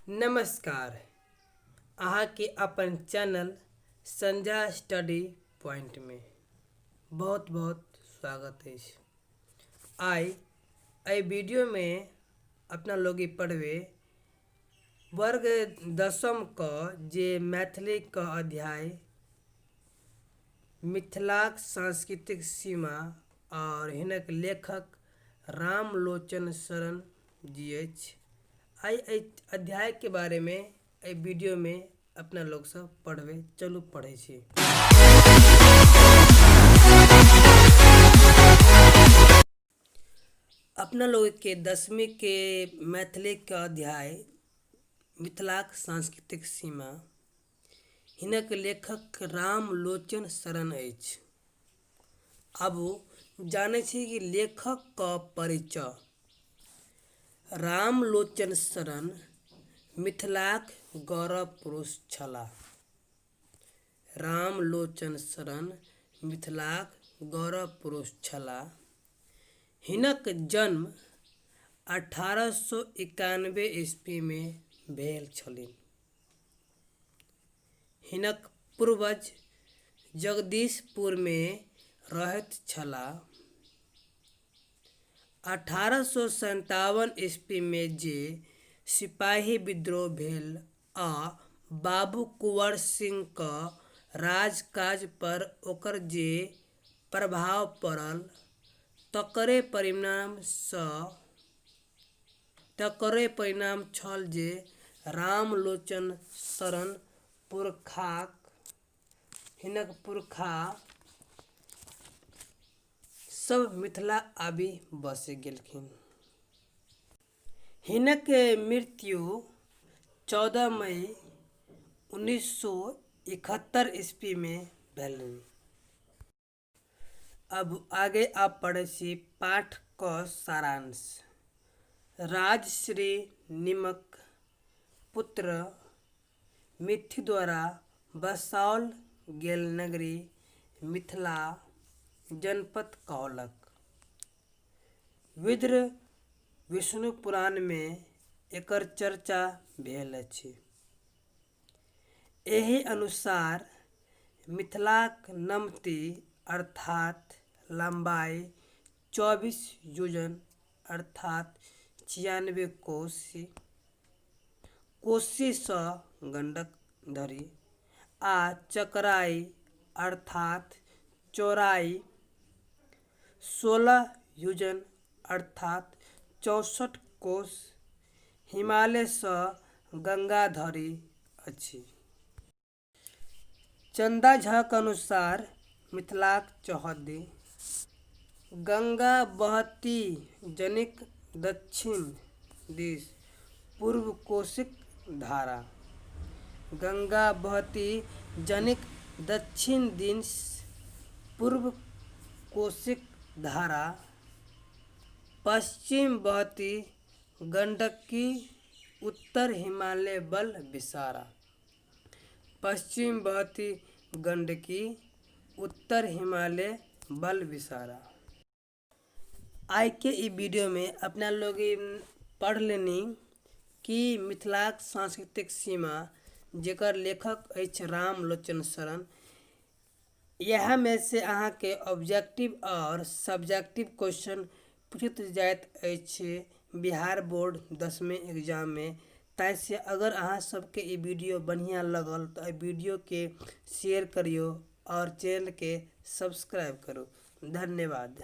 नमस्कार, अहाँके अपन चैनल संध्या स्टडी पॉइंटमे बहुत बहुत स्वागत अछि। आइ एहि वीडियोमे अपना लोग ई पढ़बै वर्ग दसम क जे मैथिली क अध्याय मिथिलाक सांस्कृतिक सीमा और हिनक लेखक रामलोचन शरण जी अछि। आइ एहि अध्यायके बारेमे एहि वीडियोमे अपना लोग सब पढ़बै। चलू पढ़ै छी। अपना लोग के दसवीं के मैथिली के अध्याय मिथिलाक सांस्कृतिक सीमा हिनक लेखक रामलोचन शरण अछि। आबू जानै छी कि लेखक क परिचय। रामलोचन शरण मिथिलाक गौरव पुरुष छलाह। रामलोचन शरण मिथिलाक गौरव पुरुष छलाह। हिनक जन्म 1891 ईस्वी में भेल छलनि। हिनक पूर्वज जगदीशपुरमे रहैत छलाह। 1857 ईस्वीमे जे सिपाही विद्रोह भेल आ बाबू कुंवर सिंह क राजकाज पर ओकर जे प्रभाव पड़ल तकरे परिणाम छल जे रामलोचन शरण पुरखाक हिनक पुरखा सब मिथिला आबि बसि गेलखिन। हिनक मृत्यु 14 मई 1971 ईस्वी में भेलनि। अब आगे आप पढ़ै छी पाठ क सारांश। राजश्री निमक पुत्र मिथि द्वारा बसाओल गेल नगरी मिथिला जनपद कहौलक। विद्र विष्णु पुराणमे एकर चर्चा भेल अछि। एहि अनुसार मिथिलाक नमती अर्थात लम्बाई 24 योजन अर्थात 96 कोसी, कोसीसँ गंडक धरि आ चकराई अर्थात चौड़ाई 16 योजन अर्थात 64 कोस हिमालयसँ गंगा धरि अछि। चन्दा झाक अनुसार मिथिलाक चौहद्दी गंगा बहती जनिक दक्षिण दिस पूर्व कोसीक धारा। गंगा बहती जनिक दक्षिण दिस पूर्व कोसीक धारा, पश्चिम बहती गंडकी उत्तर हिमालय बल विसारा। पश्चिम बहती गंडकी उत्तर हिमालय बल विसारा। आइ के ई वीडियो में अपना लोग पढ़ लेनी कि मिथिलाक सांस्कृतिक सीमा जेकर लेखक अछि रामलोचन शरण। इएह में से अहाँ के ऑब्जेक्टिव और सब्जेक्टिव क्वेश्चन पूछैत जाइत अछि बिहार बोर्ड 10वीं एग्जाम में। ताहिसँ अगर अहाँ सबके ई वीडियो बढ़िया लगल तो एहि वीडियो के शेयर करियो और चैनल के सब्सक्राइब करू। धन्यवाद।